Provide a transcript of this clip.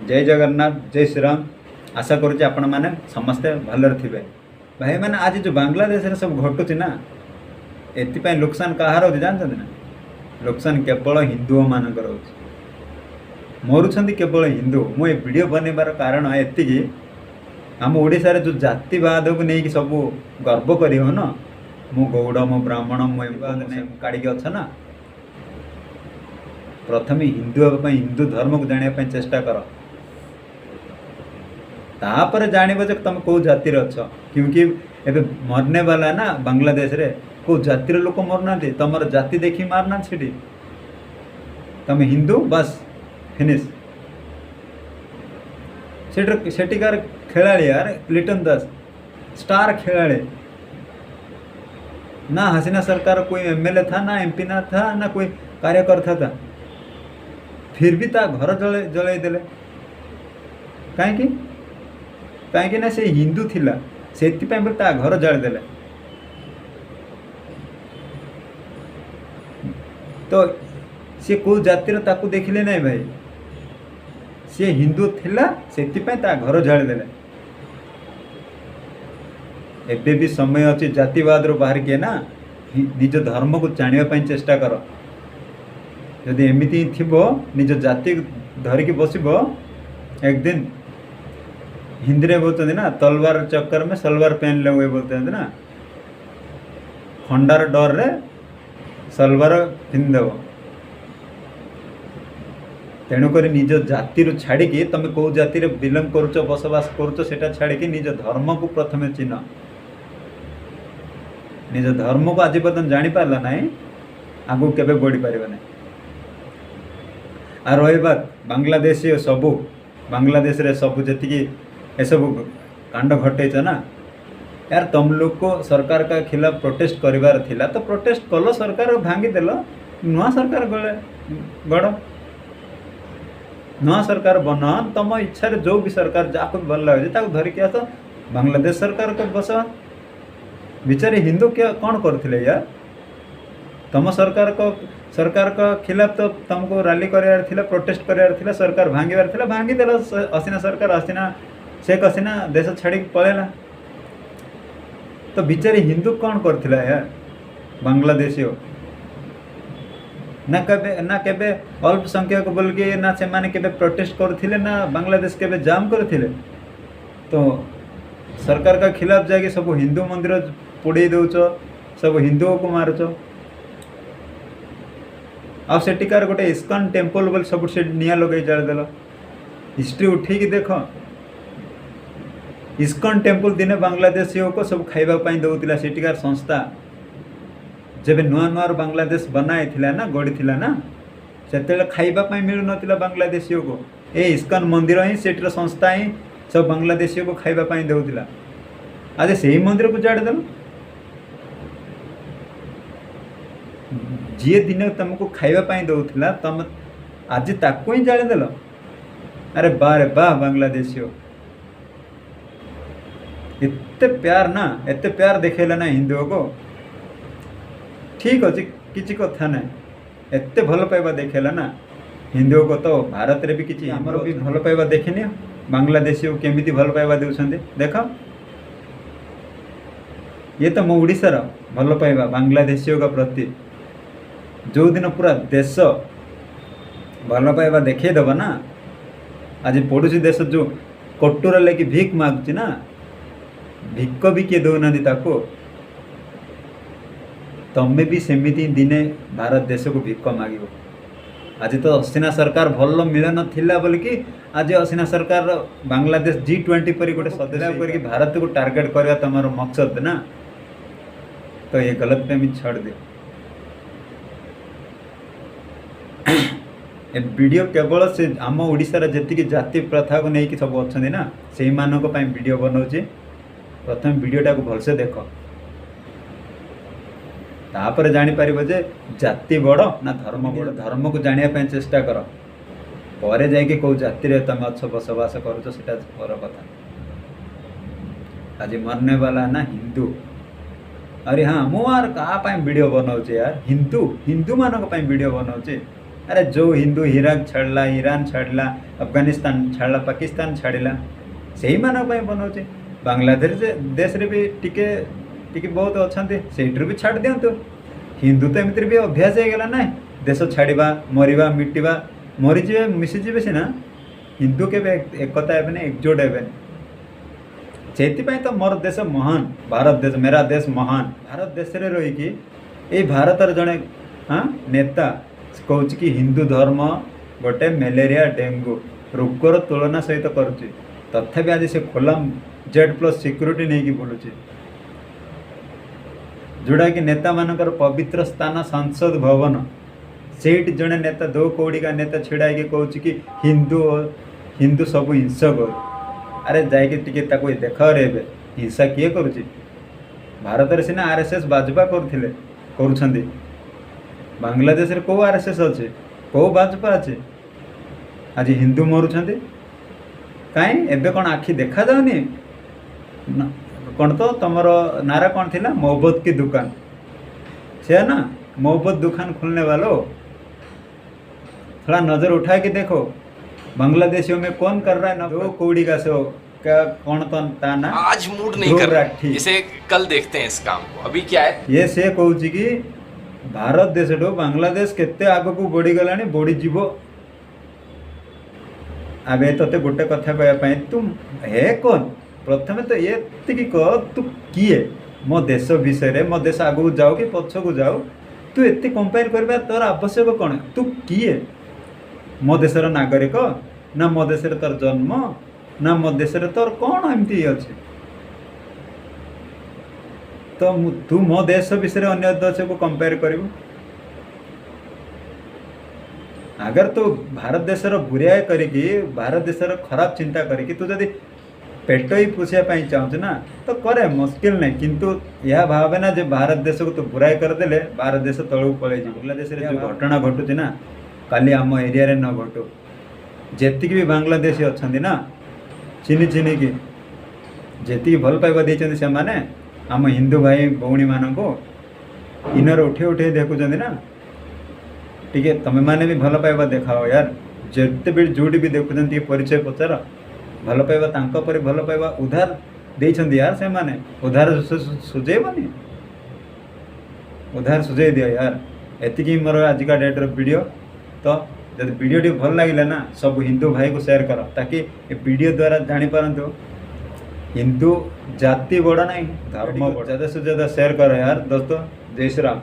ଜୟ ଜଗନ୍ନାଥ, ଜୟ ଶ୍ରୀରାମ। ଆଶା କରୁଛି ଆପଣମାନେ ସମସ୍ତେ ଭଲରେ ଥିବେ। ଭାଇମାନେ, ଆଜି ଯେଉଁ ବାଂଲାଦେଶରେ ସବୁ ଘଟୁଛି ନା, ଏଥିପାଇଁ ଲୋକସାନ କାହାର ହେଉଛି ଜାଣିଛନ୍ତି ନା? ଲୋକସାନ କେବଳ ହିନ୍ଦୁମାନଙ୍କର ହେଉଛି। ମରୁଛନ୍ତି କେବଳ ହିନ୍ଦୁ। ମୁଁ ଏ ଭିଡ଼ିଓ ବନେଇବାର କାରଣ ଏତିକି, ଆମ ଓଡ଼ିଶାରେ ଯେଉଁ ଜାତିବାଦକୁ ନେଇକି ସବୁ ଗର୍ବ କରି ହଉନ, ମୁଁ ଗୌଡ଼, ମୁଁ ବ୍ରାହ୍ମଣ, ମୁଁ ଏମିତି କାଢ଼ିକି ଅଛ ନା, ପ୍ରଥମେ ହିନ୍ଦୁ ହେବା ପାଇଁ ହିନ୍ଦୁ ଧର୍ମକୁ ଜାଣିବା ପାଇଁ ଚେଷ୍ଟା କର, ତାପରେ ଜାଣିବ ଯେ ତମେ କେଉଁ ଜାତିରେ ଅଛ। କ୍ୟୁଁକି ଏବେ ମରନେ ବାଲା ନା ବାଂଲାଦେଶରେ କେଉଁ ଜାତିର ଲୋକ ମରୁନାହାନ୍ତି, ତମର ଜାତି ଦେଖି ମାରୁନାହାନ୍ତି ସେଠି। ତମେ ହିନ୍ଦୁ, ବାସ୍ ଫିନିଶ। ସେଠି ସେଠିକାର ଖେଳାଳି यार लिटन दास स्टार ଖେଳାଳି ना, हसीना सरकार कोई एमएलए था ना, एमपी ना था ना, कोई कार्यकर्ता था, फिर भी ତା ଘର ଜଳେଇ ଦେଲେ। କାହିଁକି? କାହିଁକି ନା ସେ ହିନ୍ଦୁ ଥିଲା, ସେଥିପାଇଁ ବୋଲି ତା ଘର ଜାଳିଦେଲେ। ତ ସିଏ କେଉଁ ଜାତିର ତାକୁ ଦେଖିଲେ ନାହିଁ ଭାଇ, ସିଏ ହିନ୍ଦୁ ଥିଲା, ସେଥିପାଇଁ ତା ଘର ଜାଳିଦେଲେ। ଏବେ ବି ସମୟ ଅଛି, ଜାତିବାଦରୁ ବାହାରିକି ନା ନିଜ ଧର୍ମକୁ ଜାଣିବା ପାଇଁ ଚେଷ୍ଟା କର। ଯଦି ଏମିତି ହିଁ ଥିବ, ନିଜ ଜାତି ଧରିକି ବସିବ, ଏକ ଦିନ ହିନ୍ଦୀରେ बोलते ना, तलवार चक्कर में सलवार पहन ले हुए बोलते हैं ना, ଖଣ୍ଡାର ଡରରେ ସଲୱାର ପିନ୍ଧିଦେବ। ତେଣୁକରି ନିଜ ଜାତିରୁ ଛାଡ଼ିକି, ତମେ କେଉଁ ଜାତିରେ ବିଲଙ୍ଗ କରୁଛ, ବସବାସ କରୁଛ, ସେଟା ଛାଡ଼ିକି ନିଜ ଧର୍ମକୁ ପ୍ରଥମେ ଚିହ୍ନ। ନିଜ ଧର୍ମକୁ ଆଜି ପର୍ଯ୍ୟନ୍ତ ଜାଣିପାରିଲା ନାହିଁ, ଆଗକୁ କେବେ ବଢ଼ିପାରିବ ନାହିଁ। ଆଉ ରହିବା ବାଂଲାଦେଶୀ ସବୁ, ବାଂଲାଦେଶରେ ସବୁ ଯେତିକି ଏସବୁ କାଣ୍ଡ ଘଟେଇଛ ନା यार, तुम लोग को सरकार का खिलाफ प्रोटेस्ट କରିବାର ଥିଲା ତ ପ୍ରୋଟେଷ୍ଟ କଲ, ସରକାର ଭାଙ୍ଗିଦେଲ, ନୂଆ ସରକାର ଗଡ଼, ନୂଆ ସରକାର ବନାଅ। ତମ ଇଚ୍ଛାରେ ଯେଉଁ ବି ସରକାର ଯାହାକୁ ବି ଭଲ ଲାଗୁଛି ତାକୁ ଧରିକି ଆସ, ବାଂଲାଦେଶ ସରକାର ବସ। ବିଚାରେ ହିନ୍ଦୁ କ'ଣ କରୁଥିଲେ ୟାର? ତମ ସରକାରଙ୍କ ଖିଲାଫ ତ ତମକୁ ରାଲି କରିବାର ଥିଲା, ପ୍ରୋଟେଷ୍ଟ କରିବାର ଥିଲା, ସରକାର ଭାଙ୍ଗିବାର ଥିଲା, ଭାଙ୍ଗିଦେଲ। ହସିନା ସରକାର, ହସିନା, ଶେଖ ହସିନା ଦେଶ ଛାଡ଼ିକି ପଳେଇଲା। ତ ବିଚାରି ହିନ୍ଦୁ କ'ଣ କରିଥିଲା ୟାର ବାଂଲାଦେଶୀୟ? ନା କେବେ ଅଳ୍ପ ସଂଖ୍ୟକ ବୋଲିକି ନା ସେମାନେ କେବେ ପ୍ରୋଟେଷ୍ଟ କରୁଥିଲେ, ନା ବାଂଲାଦେଶ କେବେ ଜାମ୍ କରିଥିଲେ। ତ ସରକାରଙ୍କ ଖିଲାଫ ଯାଇକି ସବୁ ହିନ୍ଦୁ ମନ୍ଦିର ପୋଡ଼େଇ ଦେଉଛ, ସବୁ ହିନ୍ଦୁକୁ ମାରୁଛ। ଆଉ ସେଠିକାର ଗୋଟେ ଇସ୍କନ ଟେମ୍ପଲ ବୋଲି ସବୁ ସେଠି ନିଆଁ ଲଗେଇ ଜାଳିଦେଲ। ହିଷ୍ଟ୍ରି ଉଠେଇକି ଦେଖ, ଇସ୍କନ ଟେମ୍ପଲ ଦିନେ ବାଂଲାଦେଶୀୟକୁ ସବୁ ଖାଇବା ପାଇଁ ଦେଉଥିଲା ସେଠିକାର ସଂସ୍ଥା। ଯେବେ ନୂଆ ନୂଆ ବାଂଲାଦେଶ ବନା ହେଇଥିଲା ନା, ଗଢ଼ିଥିଲା ନା, ସେତେବେଳେ ଖାଇବା ପାଇଁ ମିଳୁନଥିଲା ବାଂଲାଦେଶୀୟକୁ। ଏ ଇସ୍କନ ମନ୍ଦିର ହିଁ, ସେଠିର ସଂସ୍ଥା ହିଁ ସବୁ ବାଂଲାଦେଶୀୟକୁ ଖାଇବା ପାଇଁ ଦେଉଥିଲା। ଆଜି ସେଇ ମନ୍ଦିରକୁ ଜାଳିଦେଲ। ଯିଏ ଦିନେ ତମକୁ ଖାଇବା ପାଇଁ ଦେଉଥିଲା, ତମେ ଆଜି ତାକୁ ହିଁ ଜାଳିଦେଲ। ଆରେ ବାରେ ବାह ବାଂଲାଦେଶୀୟ, ଏତେ ପ୍ୟାର ନା, ଏତେ ପ୍ୟାର ଦେଖେଇଲା ନା ହିନ୍ଦୁକୁ। ଠିକ୍ ଅଛି, କିଛି କଥା ନାହିଁ, ଏତେ ଭଲ ପାଇବା ଦେଖେଇଲା ନା ହିନ୍ଦୁକୁ। ତ ଭାରତରେ ବି କିଛି ଆମର ବି ଭଲ ପାଇବା ଦେଖିନି, ବାଂଲାଦେଶୀକୁ କେମିତି ଭଲ ପାଇବା ଦେଉଛନ୍ତି ଦେଖ। ଇଏ ତ ମୋ ଓଡ଼ିଶାର ଭଲ ପାଇବା ବାଂଲାଦେଶୀଙ୍କ ପ୍ରତି। ଯେଉଁଦିନ ପୁରା ଦେଶ ଭଲ ପାଇବା ଦେଖେଇଦେବ ନା, ଆଜି ପଡ଼ୋଶୀ ଦେଶ ଯେଉଁ କଟୁରା ଲାଗି ଭିକ ମାଗୁଛି ନା, ଭିକ ବି କିଏ ଦେଉନାହାନ୍ତି ତାକୁ, ତମେ ବି ସେମିତି ଦିନେ ଭାରତ ଦେଶକୁ ଭିକ ମାଗିବ। ଆଜି ତ ହସିନା ସରକାର ଭଲ ମିଳନ ଥିଲା ବୋଲିକି ଆଜି ହସିନା ସରକାର ବାଂଲାଦେଶ G20 ପରି ଗୋଟେ ସଦସ୍ୟ କରିକି ଭାରତକୁ ଟାର୍ଗେଟ କରିବା ତମର ମକସଦ ନା, ତ ଏ ଗଲତ ଫେମି ଛାଡ଼ି ଦିଅ। ଏ ଭିଡ଼ିଓ କେବଳ ସେ ଆମ ଓଡ଼ିଶାର ଯେତିକି ଜାତି ପ୍ରଥାକୁ ନେଇକି ସବୁ ଅଛନ୍ତି ନା, ସେଇମାନଙ୍କ ପାଇଁ ଭିଡ଼ିଓ ବନାଉଛି। ପ୍ରଥମେ ଭିଡ଼ିଓଟାକୁ ଭଲସେ ଦେଖ, ତାପରେ ଜାଣିପାରିବ ଯେ ଜାତି ବଡ଼ ନା ଧର୍ମ ବଡ଼। ଧର୍ମକୁ ଜାଣିବା ପାଇଁ ଚେଷ୍ଟା କର, ପରେ ଯାଇକି କେଉଁ ଜାତିରେ ତମେ ଅଛ, ବସବାସ କରୁଛ, ସେଟା ପର କଥା। ଆଜି ମରନେ ବାଲା ନା ହିନ୍ଦୁ। ଆରେ ହଁ, ମୁଁ ଆର କାହା ପାଇଁ ଭିଡ଼ିଓ ବନାଉଛି ୟାର? ହିନ୍ଦୁମାନଙ୍କ ପାଇଁ ଭିଡ଼ିଓ ବନାଉଛି। ଆରେ ଯେଉଁ ହିନ୍ଦୁ ଇରାକ ଛାଡ଼ିଲା, ଇରାନ ଛାଡ଼ିଲା, ଆଫଗାନିସ୍ତାନ ଛାଡ଼ିଲା, ପାକିସ୍ତାନ ଛାଡ଼ିଲା, ସେଇମାନଙ୍କ ପାଇଁ ବନାଉଛି। ବାଂଲାଦେଶ ଦେଶରେ ବି ଟିକେ ଟିକେ ବହୁତ ଅଛନ୍ତି, ସେଇଥିରୁ ବି ଛାଡ଼ି ଦିଅନ୍ତୁ। ହିନ୍ଦୁ ତ ଏମିତିରେ ବି ଅଭ୍ୟାସ ହେଇଗଲା ନା, ଦେଶ ଛାଡ଼ିବା, ମରିବା, ମିଟିବା, ମରିଯିବେ ମିଶିଯିବେ ସିନା, ହିନ୍ଦୁ କେବେ ଏକତା ହେବେନି, ଏକଜୁଟ ହେବେନି। ସେଥିପାଇଁ ତ ମୋର ଦେଶ ମହାନ, ଭାରତ ଦେଶ, ମେରା ଦେଶ ମହାନ। ଭାରତ ଦେଶରେ ରହିକି ଏଇ ଭାରତର ଜଣେ ହଁ ନେତା କହୁଛି କି ହିନ୍ଦୁ ଧର୍ମ ଗୋଟେ ମ୍ୟାଲେରିଆ, ଡେଙ୍ଗୁ ରୋଗର ତୁଳନା ସହିତ କରୁଛି। ତଥାପି ଆଜି ସେ ଖୋଲା Z+ security ନେଇକି ବୁଲୁଛି, ଯେଉଁଟାକି ନେତାମାନଙ୍କର ପବିତ୍ର ସ୍ଥାନ ସଂସଦ ଭବନ। ସେଇଠି ଜଣେ ନେତା, ଦୋ କଉଡ଼ିକା ନେତା ଛିଡ଼ା ହେଇକି କହୁଛି କି ହିନ୍ଦୁ ହିନ୍ଦୁ ସବୁ ହିଂସକ। ଆରେ ଯାଇକି ଟିକେ ତାକୁ ଦେଖରେ, ଏବେ ହିଂସା କିଏ କରୁଛି? ଭାରତରେ ସିନା RSS Bhajapa କରୁଥିଲେ, କରୁଛନ୍ତି। ବାଂଲାଦେଶରେ କେଉଁ RSS ଅଛି, କେଉଁ ଭାଜପା ଅଛି? ଆଜି ହିନ୍ଦୁ ମରୁଛନ୍ତି କାହିଁ? ଏବେ କ'ଣ ଆଖି ଦେଖାଯାଉନି? କ'ଣ ତ ତମର ନାରା କ'ଣ ଥିଲା? मोहब्बत की दुकान, से ना मोहब्बत दुकान खोलने वालों, थोड़ा नजर उठा के देखो बांग्लादेशियों में कौन कर रहा है ना। दो कौड़ी का सो क्या कौन तो ता ना आज मूड नहीं कर रहा, इसे कल देखते हैं इस काम को। अभी क्या है ये से କହୁଛି କି ଭାରତ ଦେଶଠୁ ବାଂଲାଦେଶ କେତେ ଆଗକୁ ବଢ଼ିଗଲାଣି, ବଢ଼ିଯିବ। ଆବେ ତତେ ଗୋଟେ କଥା କହିବା ପାଇଁ, ତୁ ହେ କଣ? ପ୍ରଥମେ ତ ଏତିକି କହ, ତୁ କିଏ ମୋ ଦେଶ ବିଷୟରେ? ମୋ ଦେଶ ଆଗକୁ ଯାଉ କି ପଛକୁ ଯାଉ, ତୁ ଏତେ କମ୍ପେୟାର କରିବା ତୋର ଆବଶ୍ୟକ କ'ଣ? ତୁ କିଏ? ମୋ ଦେଶର ନାଗରିକ ନା ମୋ ଦେଶରେ ତୋର ଜନ୍ମ ନା ମୋ ଦେଶରେ ତୋର କ'ଣ ଏମିତି ଅଛି ତ ତୁ ମୋ ଦେଶ ବିଷୟରେ ଅନ୍ୟ ଦେଶକୁ କମ୍ପେୟାର କରିବୁ? अगर ତୁ ଭାରତ ଦେଶର ବୁରାଇ କରିକି, ଭାରତ ଦେଶର ଖରାପ ଚିନ୍ତା କରିକି ତୁ ଯଦି ପେଟ ହିଁ ପୋଷିବା ପାଇଁ ଚାହୁଁଛୁ ନା, ତ କରେ, ମୁସ୍କିଲ ନାହିଁ। କିନ୍ତୁ ଏହା ଭାବେ ନା ଯେ ଭାରତ ଦେଶକୁ ତୁ ବୁରାଇ କରିଦେଲେ ଭାରତ ଦେଶ ତଳକୁ ପଳେଇଯିବ। ବାଂଲାଦେଶରେ ଯେଉଁ ଘଟଣା ଘଟୁଛି ନା, କାଲି ଆମ ଏରିଆରେ ନ ଘଟୁ। ଯେତିକି ବି ବାଂଲାଦେଶୀ ଅଛନ୍ତି ନା, ଚିନି ଚିନିକି ଯେତିକି ଭଲ ପାଇବା ଦେଇଛନ୍ତି ସେମାନେ ଆମ ହିନ୍ଦୁ ଭାଇ ଭଉଣୀମାନଙ୍କୁ, ଇନର ଉଠେଇ ଉଠେଇ ଦେଖୁଛନ୍ତି ନା, ଟିକେ ତମେମାନେ ବି ଭଲ ପାଇବା ଦେଖାଅ ୟାର। ଯେତେବେଳେ ଯେଉଁଠି ବି ଦେଖୁଛନ୍ତି ଟିକେ ପରିଚୟ ପଚାର, ଭଲ ପାଇବା ତାଙ୍କ ପରି ଭଲ ପାଇବା ଉଧାର ଦେଇଛନ୍ତି ୟାର ସେମାନେ। ଉଧାର ସୁଝେଇବନି? ଉଧାର ସୁଝେଇ ଦିଅ ୟାର। ଏତିକି ମୋର ଆଜିକା ଡେଟ୍ର ଭିଡ଼ିଓ। ତ ଯଦି ଭିଡ଼ିଓଟି ଭଲ ଲାଗିଲା ନା, ସବୁ ହିନ୍ଦୁ ଭାଇକୁ ସେୟାର କର, ତାକି ଏ ଭିଡ଼ିଓ ଦ୍ୱାରା ଜାଣିପାରନ୍ତୁ ହିନ୍ଦୁ ଜାତି ବଡ଼ ନାହିଁ, ଧର୍ମ ବଡ଼। ज़्यादा से ज़्यादा शेयर करो यार दोस्तों। जय श्री राम।